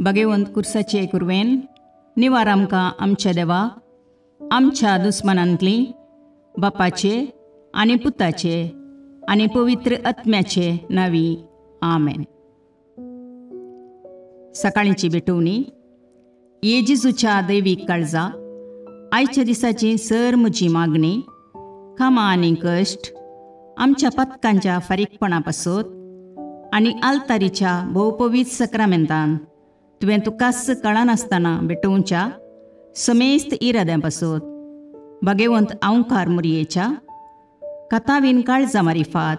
भगेवंत कुर्साचे कुरवेन निवार आमकां आमच्या देवा आमच्या दुस्मनांतली बापाचे आनी पुताचे आनी पवित्र आत्म्याचे नांवी आमेन. सकाळींची भेटवणी. ये जेजूच्या दैवीक काळजा, आयच्या दिसाची सर म्हजी मागणी, कामां आनी कश्ट आमच्या पथकांच्या फारीकपणा पासत आनी आल्तारीच्या भोवपवीत सक्रामेंतान तुवें तुकाच कळनासतना भेटोवच्या समेस्त इराद्यां पासत भगेवंत आंवकार मुरयेच्या कथावीन काळजा मारिफात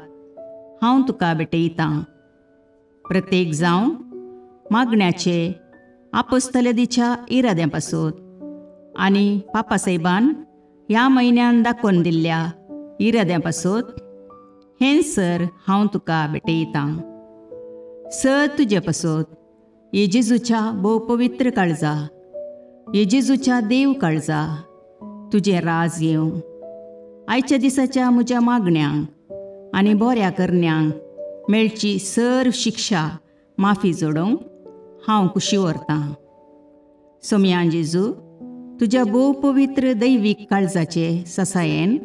हांव तुका भेटयतां. प्रत्येक जावं मागण्याचे आपोस्तलदीच्या इराद्यां पासत आनी पापासाहेबान ह्या म्हयन्यान दाखोवन दिल्ल्या इराद्यां पासत हें सर हांव तुका भेटयतां. सर तुजे पासत ये जेजूच्या भोव पवित्र काळजा, ये जेजूच्या देव काळजा, तुजें राज येवं. आयच्या दिसाच्या म्हज्या मागण्यांक आनी बऱ्या करण्यांक मेळची सर शिक्षा माफी जोडोवंक हांव कुशी व्हरतां. सोमया जेजू, तुज्या भोव पवित्र दैवीक काळजाचे ससायेन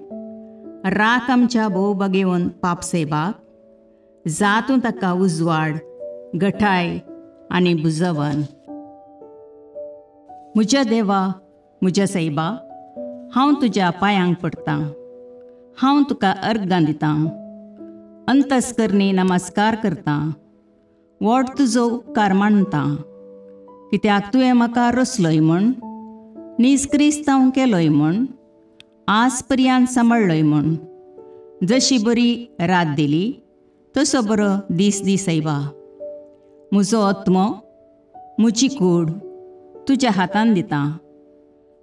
राख आमच्या भोव बगेवन पापसेबाक, जातूं ताका उजवाड, गठाय आनी बुजवन. म्हज्या देवा, म्हज्या सायबा, हांव तुज्या पांयांक पडटां, हांव तुका अर्गां दितां, अंतस्करणी नमस्कार करतां, व्हड तुजो उपकार मानतां, कित्याक तुवें म्हाका रचलोय म्हूण, नीज क्रिस्तांव केलोय म्हूण, आज पर्यंत सांबाळ्ळोय म्हूण. जशी बरी रात दिली तसो बरो दीस दी सायबा. म्हजो आत्मो, म्हजी कूड तुज्या हातान दितां.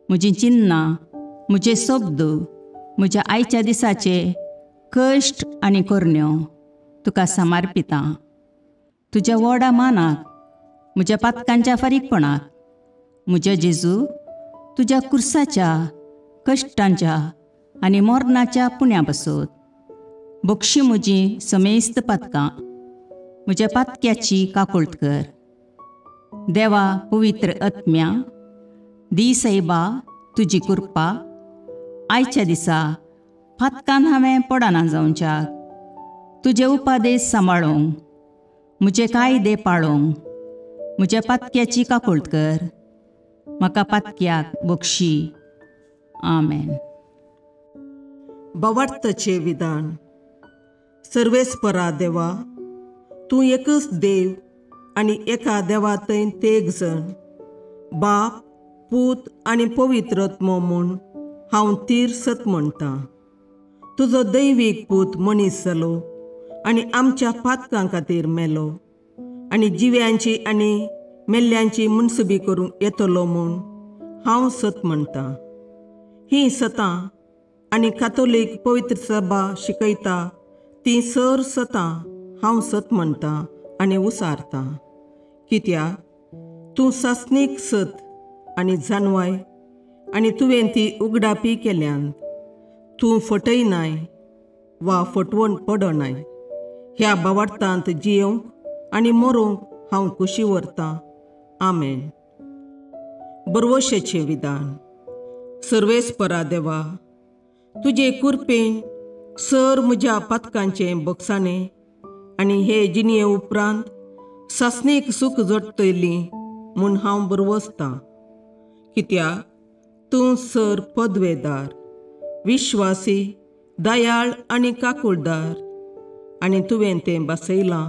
म्हजीं चिन्नां, म्हजे शब्द, म्हज्या आयच्या दिसाचे कश्ट आनी करण्यो तुका समर्पितां. तुज्या व्हडा मानाक, म्हज्या पातकांच्या फारीकपणाक, म्हज्या जेजू तुज्या कुर्साच्या कश्टांच्या आनी मरणाच्या पुण्या पासत बक्षी म्हजी समेस्त पातकां, म्हज्या पातक्याची काकुळट कर. देवा पवित्र आत्म्या, दी सायबा तुजी कृपा आयच्या दिसा पातकान हांवें पडना जावच्याक, तुजे उपादेश सांबाळूंक, म्हजे कायदे पाळूंक म्हज्या पातक्याची काकुळट कर. म्हाका पातक्याक बक्षी. आमेन. भावार्थाचें विधान. सर्वेस्परा देवा, तूं एकच देव आनी एका देवा थंय तेग जण, बाप, पूत आनी पवित्र आत्मो म्हूण हांव तीर सत म्हणटां. तुजो दैवीक पूत मनीस जालो आनी आमच्या पातकां खातीर मेलो आनी जिव्यांची आनी मेल्ल्यांची मुनसुबी करूंक येतलो म्हूण हांव सत म्हणटां. हीं सतां आनी कातोलीक पवित्र सभा शिकयता तीं सर सतां हांव सत म्हणटां आनी उसारतां. कित्याक तूं सासणीक सत आनी जानवाय आनी तुवें ती उगडापी केल्यान. तूं फटयनाय वा फटवण पडनाय. ह्या भावार्थांत जियोवंक आनी मरूंक हांव कुशी व्हरतां. आमेन. बरवशेचें विधान. सर्वेस्परा देवा, तुजे कुरपेन सर म्हज्या पातकांचें बक्षाणें आनी हे जिणये उपरांत सासणीक सूख जोडटली म्हूण हांव बरवसतां. कित्याक तूं सर पदवेदार, विश्वासी, दयाळ आनी काकुळदार आनी तुवें तें बसयलां.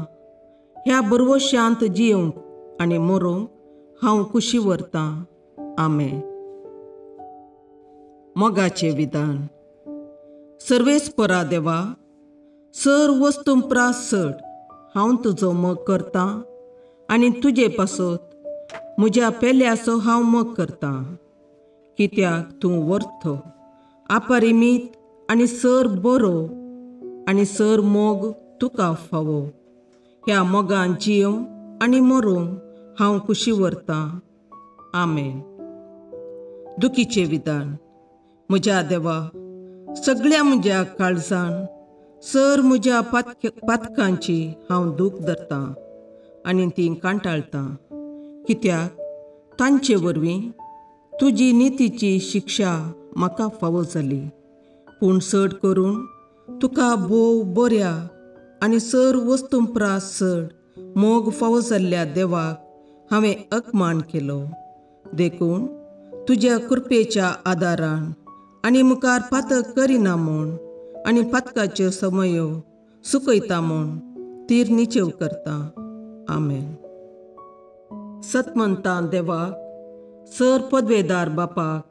ह्या बरवशांत जियोवंक आनी मरूंक हांव कुशी व्हरतां. आमेन. मोगाचें विधान. सर्वेस्परा देवा, सर वस्तूं प्रास चड हांव तुजो मोग करतां आनी तुजे पासत म्हज्या पेल्याचो हांव मोग करतां. कित्याक तूं वर्थ, अपरिमीत आनी सर बरो आनी सर मोग तुका फावो. ह्या मोगान जियोवंक आनी मरूंक हांव कुशी व्हरतां. आमेन. दुखीचें विधान. म्हज्या देवा, सगळ्या म्हज्या काळजान सर म्हज्या पातकांची हांव दूख धरतां आनी ती कांटाळटां. कित्याक तांचे वरवीं तुजी नितीची शिक्षा म्हाका फावो जाली. पूण चड करून तुका भोव बऱ्या आनी सर वस्तूं प्रास चड मोग फावो जाल्ल्या देवाक हांवें अपमान केलो. देखून तुज्या कृपेच्या आदारान आनी मुखार पातक करिना म्हूण आनी पातकाच्यो समयो सुकयता म्हूण तीर निचेव करता. आमेन. सतमंता देवाक, सर पदवेदार बापाक,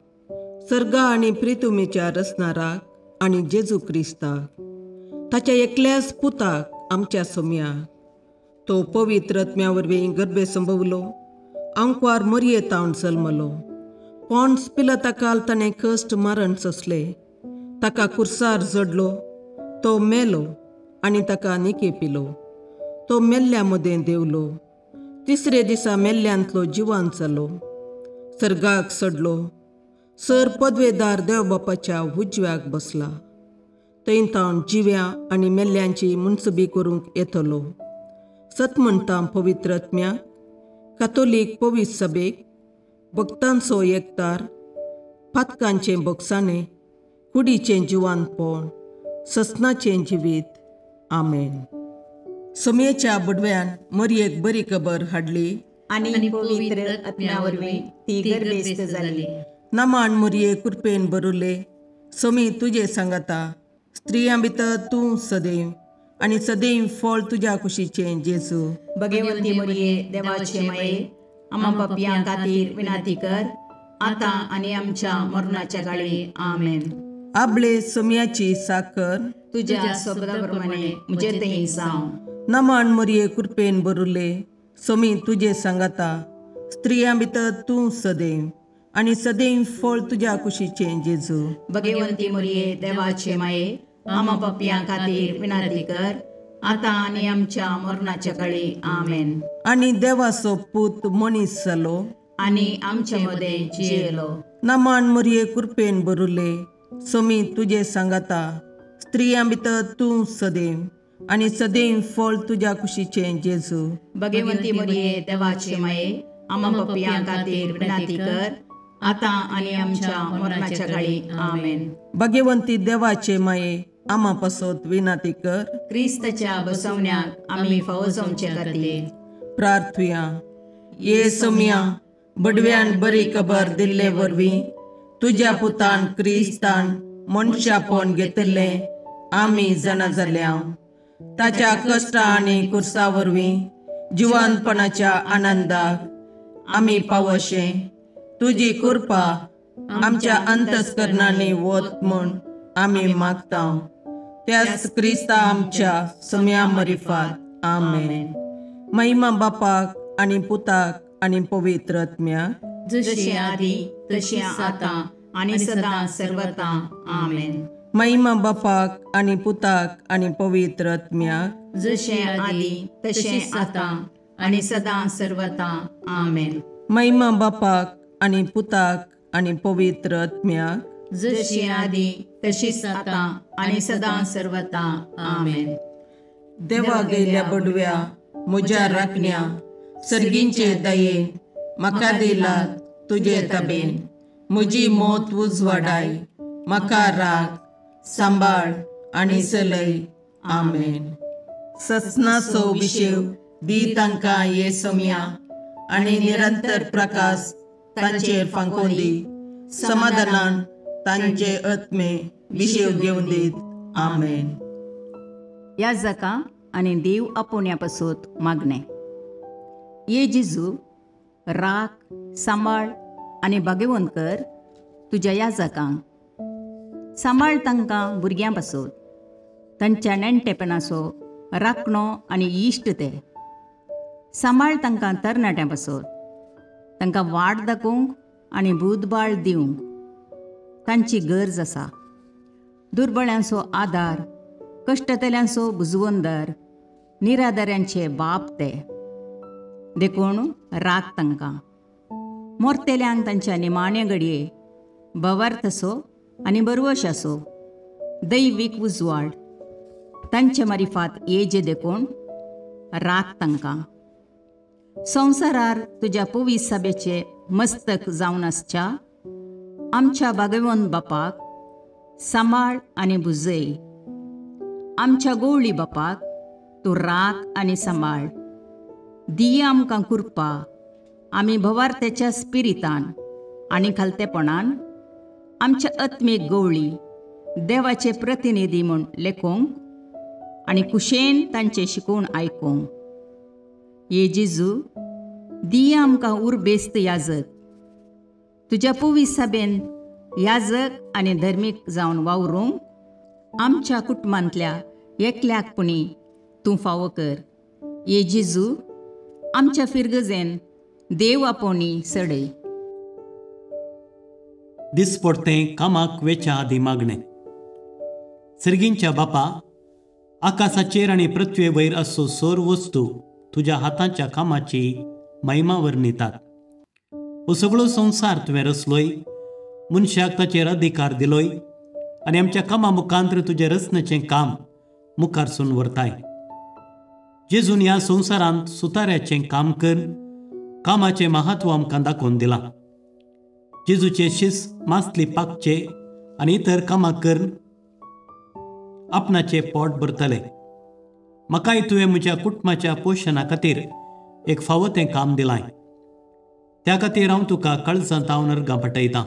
सर्गा आनी प्रितुमेच्या रचणाराक आनी जेजू क्रिस्ताक, ताच्या एकल्याच पुताक आमच्या सोम्याक, तो पवित्र आत्म्या वरवीं गर्भे संभवलो, आंकवार मरये तावन जल्मलो, पॉन्स पिलाता ताणें कश्ट मारण सोंसले, ताका कुर्सार जडलो, तो मेलो आनी ताका निके पिलो, तो मेल्ल्या मदें देवलो, तिसरे दिसा मेल्ल्यांतलो जिवान जालो, सर्गाक सडलो, सर पदवेदार देवबापाच्या उजव्याक बसला, थंय तावन जिव्या आनी मेल्ल्यांची मुनसबी करूंक येतलो. सत म्हणटा पवित्र आत्म्याक, कातोलीक पवित्र सभेक, भक्तांचो एकतार, पातकांचें बोगसाणें, कुडीचें जिवानपण, ससनाचें जिवीत. आमेन. सोमयेच्या बुडव्यान मरयेक बरी खबर हाडली आनी पवित्र आत्म्या वरवीं ती गर्भेस्त जाली. नमान मरये कृपेन भरुले, सोमी तुजे सांगाता, स्त्रियां भितर तूं सदैव आनी सदैव फळ तुज्या कुशीचें जेजू. भगवंती मरये देवाचे माये, आमा पापयां खातीर विनंती कर, आतां आनी आमच्या मरणाच्या काळी. आमेन. आबळे सोमयाची साकर तुज्या शब्दा प्रमाणे म्हजे थंय जावं. नमान मरये कृपेन भरुले, सोमी तुजे सांगाता, स्त्रियां भितर तूं सदैव आनी सदैव फळ तुज्या कुशीचें जेजू. भगवंती मरये देवाचे माये, आमा पापयां खातीर विनंती कर, आतां आनी आमच्या मरणाच्या काळी. आमेन. आनी देवाचो पूत मनीस जालो आनी आमच्या मदें जियेलो. नमान मरये कृपेन भरुले, सोमी तुजे सांगाता, स्त्रियां भितर तूं सदैव आनी सदैव फळ तुज्या कुशीचें जेजू. भगवंती मरये देवाचे माये, आमा पापयां खातीर विनंती कर, आतां आनी आमच्या मरणाच्या काळी. आमेन. भगवंती देवाचे माये, आमा पासत विनंती कर, क्रिस्ताच्या बसवण्याक आमी फावो जावचे खातीर. प्रार्थुया. ये सोमया, बडव्यान बरी खबर दिल्ले वरवीं तुज्या पुतान क्रिस्तान मनशापण घेतिल्लें आमी जाणा जाल्या. ताच्या कश्टा आनी कुर्सा वरवीं जिवानपणाच्या आनंदाक आमी पावशें तुजी कृपा आमच्या अंतस्करणांनी वत म्हूण आमी मागता. त्याच क्रिस्ता आमच्या सम्या मरिफात. आमेन. महिमा बापाक आनी पुताक आनी पवित्र आत्म्याक, जशी आदी तशी आतां आनी सदां सर्वता. आमेन. महिमा बापाक आनी पुताक आनी पवित्र आत्म्याक, जशें आदी तशें आतां आनी सदां सर्वता. आमेन. महिमा बापाक आनी पुताक आनी पवित्र आत्म्याक, जशी आदी तशीच आतां आनी सदां सर्वता. आमेन. देवा गेल्या बडव्या म्हज्या राखण्या, सर्गींचे दयेन म्हाका दिला तुजे तबेन, म्हजी मौत उजवाडाय, म्हाका राख सांबाळ आनी चलय. आमेन. ससनाचो विशेव दी तांकां ये सोम्या आनी निरंतर प्रकाश तांचेर फांकोवन दी, समाधानान तांचे आत्मे विशेव घेवन दीत. आमेन. ह्या जाका आनी देव आपोवण्या पासत मागणें. ये जेजू, राख सांबाळ आनी भाग्यवंत कर तुज्या ह्या जाकांक. सांबाळ तांकां भुरग्यां पासत, तांच्या नेणटेपणाचो राखणो आनी इश्ट ते. सांबाळ तांकां तरणाट्यां पासत, तांकां वाट दाखोवंक आनी बुदबाळ दिवंक तांची गरज आसा. दुर्बळ्यांचो आदार, कश्टतल्यांचो बुजवंदर, निराधाऱ्यांचे बाप ते. देखून राख तांकां. मोरतेल्यांक तांच्या निमाण्या घडये भवार्थ असो आनी बरवश असो दैवीक उजवाड तांचे मारिफात येजे. देखून राख तांकां. संवसारार तुज्या पवित्र सभेचे मस्तक जावन आसच्या आमच्या भागवंत बापाक सांबाळ आनी भुजय. आमच्या गोवळी बापाक तूं राख आनी सांबाळ. दिया आमकां कृपा आमी भवार्थ्याच्या स्पिरितान आनी खालतेपणान आमच्या आत्मीक गोवळी देवाचे प्रतिनिधी म्हूण लेखूंक आनी कुशेन तांचें शिकोवन आयकूंक. ये जेजू, दिया आमकां उर्बेस्त याजक, तुज्या पवित्र सभेन याजक आनी धर्मीक जावन वावरूंक आमच्या कुटुंबांतल्या एकल्याक पुणी तूं फावो कर. ये जेजू, आमच्या फिरगजेन देव आपोवणी सडय. दिसपडतें कामाक वेच्या आदी मागणें. सर्गींच्या बापा, आकाशाचेर आनी पृथ्वे वयर असो सोर वस्तू तुज्या हाताच्या कामाची महिमा वर्णितात. हो सगळो संवसार तुवें रचलोय, मनशाक ताचेर अधिकार दिलोय आनी आमच्या कामा मुखांतर तुजें रचनेचें काम मुखारसून व्हरताय. जेजून ह्या संवसारांत सुताऱ्याचें काम कर कामाचें महत्व आमकां दाखोवन दिलां. जेजूचे शिस मासली पाकचे आनी इतर कामां करून आपणाचें पोट भरतले. म्हाकाय तुवें म्हज्या कुटुंबाच्या पोशणा खातीर एक फावो तें काम दिलां, त्या खातीर हांव तुका काळजांत हांव अर्गां पाठयतां.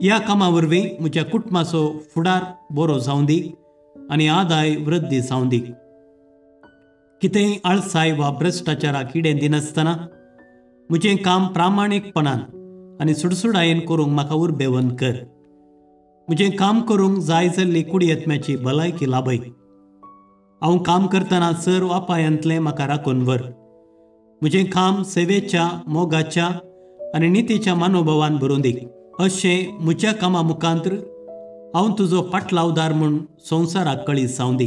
ह्या कामा वरवीं म्हज्या कुटुंबाचो फुडार बरो जावं दी आनी आदाय वृद्धी जावं दी. कितेंय आळसाय वा भ्रश्टाचाराक किडें दिनासतना म्हजें काम प्रामाणीकपणान आनी सुडसुडायेन करूंक म्हाका उर्बेवंत कर. म्हजें काम करूंक जाय जाल्ली कुडयेत्म्याची भलायकी लाभय. हांव काम करतना सर अपायांतलें म्हाका राखून व्हर. म्हजें काम सेवेच्या, मोगाच्या आनी नितीच्या मनोभावान भरून दी. अशें म्हज्या कामा मुखांतर हांव तुजो पाटलावदार म्हूण संवसाराक कळीत जावं दी.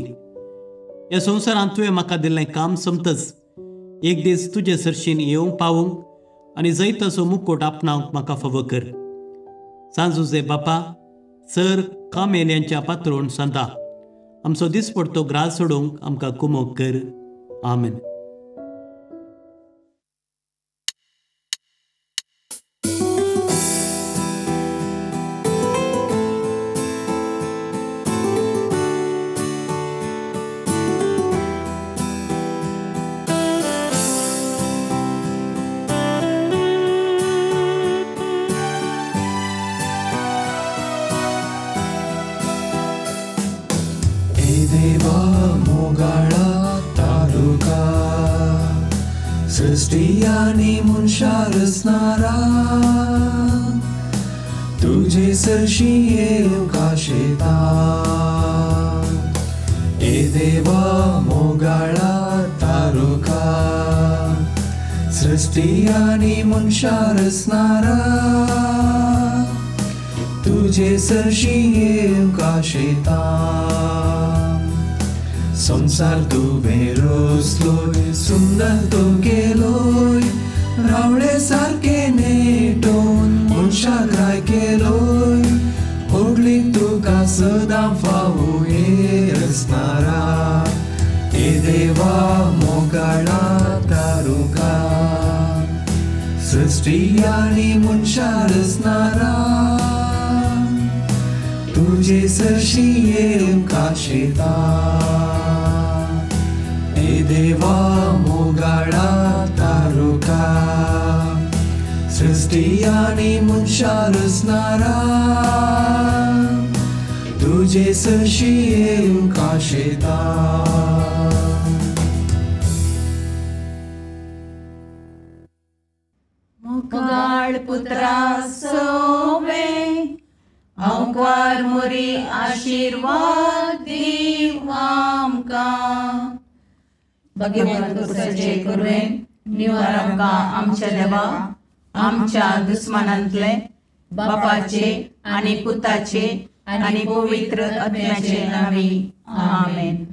ह्या संवसारांत तुवें म्हाका दिल्लें काम सोंपतच एक दीस तुजे सरशीन येवंक पावूंक आनी जैताचो मुकोट आपणावंक म्हाका फावो कर. सांजुजे बापा, सर कामेल्यांच्या पात्रोण सांता, आमचो दिसपडतो ग्रास सोडूंक आमकां कुमोक कर. आमेन. तुझे सरशी येवंक आशेता, ए देवा मोगाळा तारुका, सृष्टी आनी मनशां रचणारा, तुझे सरशी येवंक आशेता. संवसार तुवें रचलोय, सुंदर तूं केलोय, रावळे सारके नेटोवन मनशाक राय केलोय, होगली तुका सदां फावो हे रचणारा, हे देवा मोगाळा तारुका, सृष्टी आनी मनशां रचणारा, तुझे सरशी येवंक आशेता, हे देवा मोगाळा तारुका, सृष्टी आनी मनशां रचणारा, तुझे सरशी येवंक आशेता. मोगाळ पुत्रा सोवे हांवकार मोरी आशिर्वाद दीव आमकां. भगवंत पुरुषाचे कुरवेन निवार आमकां आमच्या देवा, आमच्या दुस्मानांतले बापाचे आनी पुताचे आनी पवित्र आत्म्याचे नांवी. आमेन.